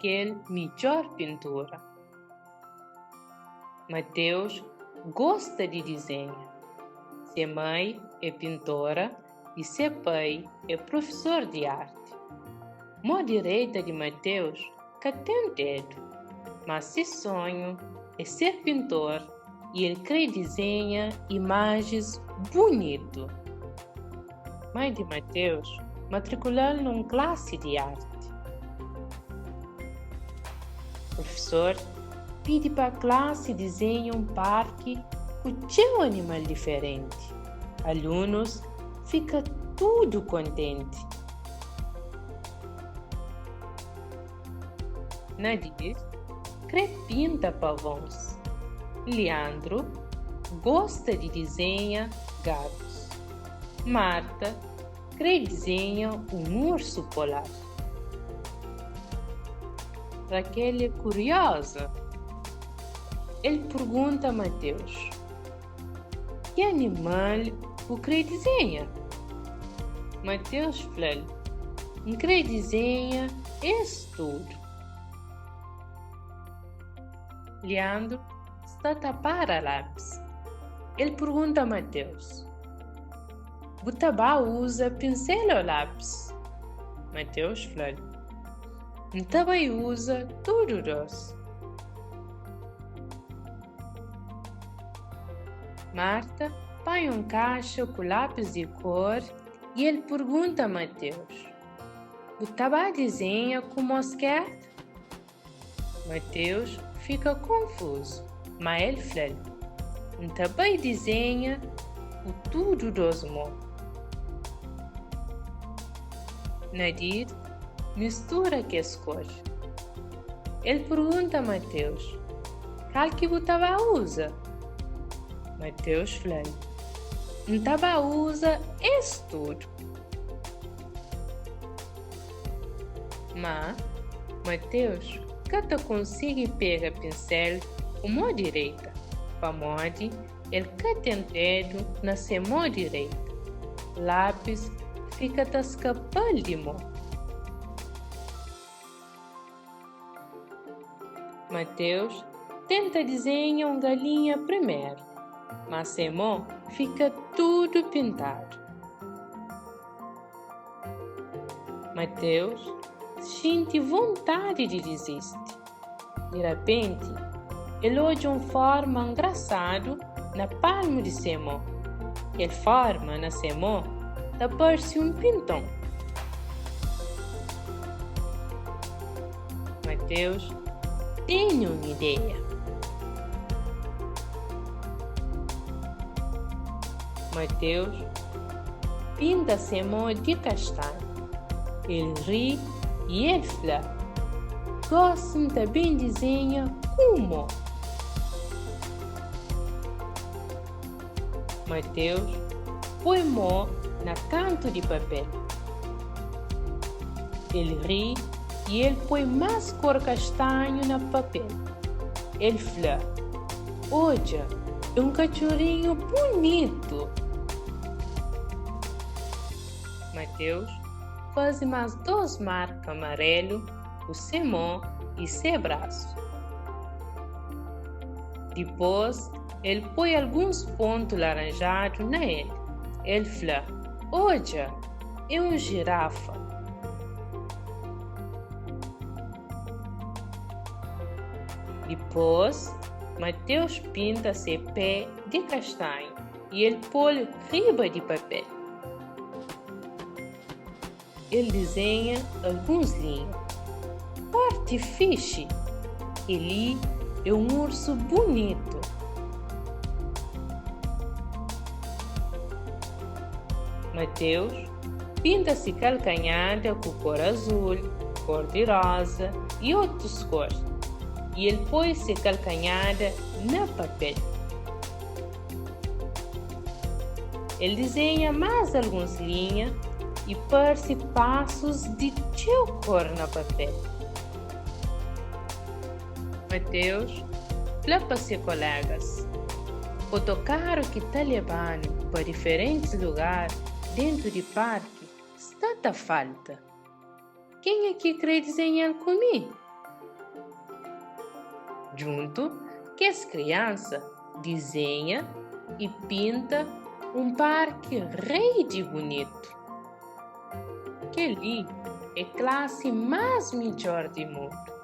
kel midjór pintura. Mateus gosta di dizenha. Se mai é pintora i se pai é profesor di arti. Mô direita di Mateus ka ten dedu, má se sonhu é ser pintor i el krê dizenha imajis bunitu. Mai di Mateus matrikula-l na un klasi di arti. Profesor pidi pa klasi dizenha un parki ku txeu animal diferenti. Alunus fika tudu kontenti. Nadir krê pinta pavons. Leandru gosta di dizenha gatus. Marta krê dizenha un ursu polar. Rakel é kurioza. El pergunta Mateus, Ki animal bu krê dizenha? Mateus fla-l, N krê dizenha es tudu. Leandru sta ta para lápis. El pergunta Mateus, Bu ta ba uza pinsel ô lápis? Mateus fla-l, N ta bai uza tudu dôs. Marta panha un kaxa ku lápis di kor i el pergunta Mateus, Bu ta ba dizenha ku mô skerda? Mateus fika konfuzu, má el fla-l, N ta bai dizenha ku tudu dôs mô. Nadir mistura kes kor. El pergunta Mateus, Kal ki bu ta ba uza? Mateus fla-l, N ta ba uza es tudu. Má, Mateus ka ta konsigi pega pinsel ku mô direita, pamodi el ka ten dedu na se mô direita. Lápis fika ta skapa-l di mô. Mateus tenta dizenha un galinha primeru, má se mô fika tudu pintadu. Mateus xinti vontadi di dizisti. Di rapenti, el odja un fórma ngrasadu na palmu di se mô. Kel fórma na se mô ta parse un pinton. Mateus tene un ideia. Mateus pinta se mô di kastanhu. El ri i el fla, Gósi N ta ben dizenha ku mô. Mateus poi mô na kantu di papel. El ri i el poi más kor kastanhu na papel. El fla, Odja, é un katxorinhu bunitu! Mateus faze más dôs marka marelu ku se mô i se brasu. Dipôs, el poi alguns pontu laranjadu na el. El fla, Odja! É un jirafa! Dipôs, Mateus pinta se pé di kastanhu i el pô-l riba di papel. El dizenha alguns linha. Forti fixi! Kel-li é un ursu bunitu! Mateus pinta se kalkanhada ku kor azul, kor di roza i otus kor, i el poi se kalkanhada na papel. El dizenha más alguns linha i parse pasus di txeu kor na papel. Mateus fla pa se kolégas, Otokaru ki ta leba-nu pa diferentis lugar déntu di parki sta ta falta. Kenha ki krê dizenha-l ku mi? Djuntu, kes kriansa dizenha i pinta un parki rei di bunitu. Kel-li é klasi más midjór di mundu!